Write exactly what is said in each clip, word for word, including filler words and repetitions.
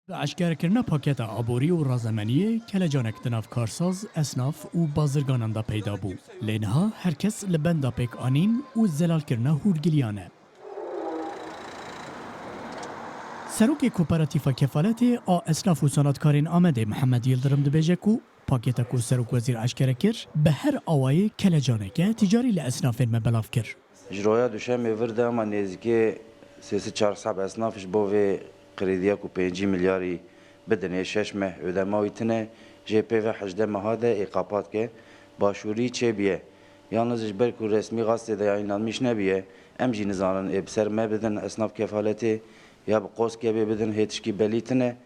Bi eşkerekirina paketa aborî û razemeniyê kelecanek di nav karsaz, esnaf û bazirganan de peyda bû. Lê niha her kes li benda pêkanîn û zelalkirina hûrgiliyan e. Serokê Kooperatîfa Kefaletê a Esnaf û Sanatkarên Amedê Mihemed Yildirim dibêje ku paketa ku Serokwezîr eşkere kir, bi her awayê kelecaneke ticarî li esnafên me belav kir. Ji roja Duşemê vir de hema nêzîkê sê sed çar sed esnaf ji bo vê krediya ku pêncî milyarî bidinê, şeş meh ödema wî tine, jê pê ve hejdeh meha de ê qapat ke, başûrî çêbiye. Yalnız ji ber ku resmî gazetê de yayınlanmış nebiye, em jî nizanin ê bi ser me bidin esnaf kefaletê ya bi qoskê bê bidin, hê tişkî belî tine.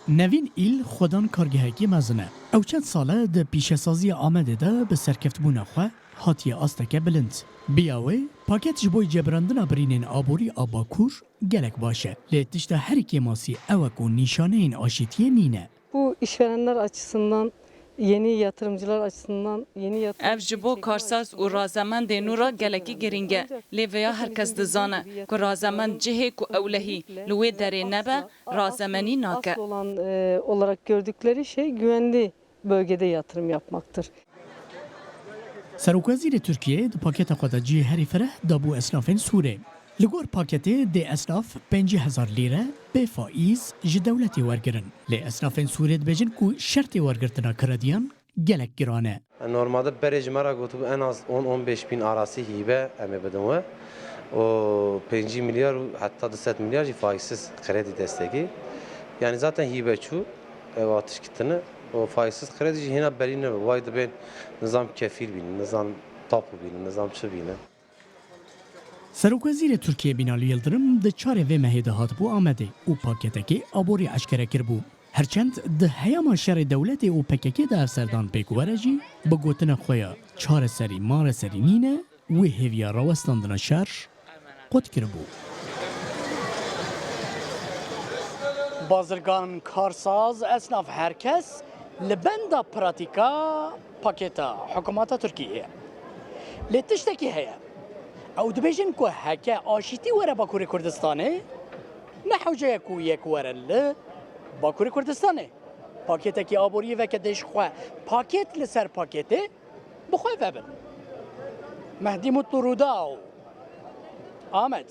Nevîn Îl xwedan kargehekî mezin e. Ew çend sal e di pîşesaziya Amedê de bi serkeftbûna xwe hatiye asteke bilind. Biya wê, paket ji bo cebirandina birînên aborî a Bakur gelek baş e. Lê tişta herî kêmasî ew e ku nîşaneyên aşîtiyê nîne. Bu işverenler açısından, yeni yatırımcılar açısından yeni yatırım Ev ji bo karsaz û razemendên nû re gelekî girîng e. Lê vêya her kes dizane ku razemend cihê ku ewlehî li wê derê nebe, razemenî nake. Asıl olan, e, olarak gördükleri şey güvenli bölgede yatırım yapmaktır. Serokwezîrê Tirkiyeyê di paketa xwe de cihê herî fireh dabû esnafên Sûrê. Li gor paketê dê esnaf pêncî hezar lîre bê faîz ji dewletê wergirin. Lê esnafên Sûrê dibêjin ku şertê wergirtina krediyan gelek giran e. Normalde berê ji me re gotibû en az on on beş bin arası hibe em ê bidin we. O pêncî milyar û heta du sed milyar jî faizsiz kredi destekî. Yani zaten hibe çû, ew atiş kitine. O faizsiz kredi jî hêna belî nebe. Way dibên nizam kefîl bînin, nizam tapu bînin, nizam çi bînin. Serokwezîrê Tirkiyê Binali Yildirim di çarê vê mehê de hatibû Amedê û paketekê aborî eşkere kiribû. Herçend di heyama şerê dewletê û P K K de ev serdan pêk were jî, bi gotina xwe ya çareserî mareserî nîne, wê hêviya rawestandina şer qut kiribû. Bazirgan, karsaz, esnaf, her kes li benda pratîka paketa hikûmeta Tirkiyê ye. Lê tiştekî heye. Ew dibêjin ku heke aşîtî were Bakurê Kurdistanê, ne hewce ye ku yek were li Bakurê Kurdistanê. Paketekî aboriyê veke dê ji xwe paket li ser paketê bi xwe vebin. Mehdî Mutlu Rûdaw, Amed.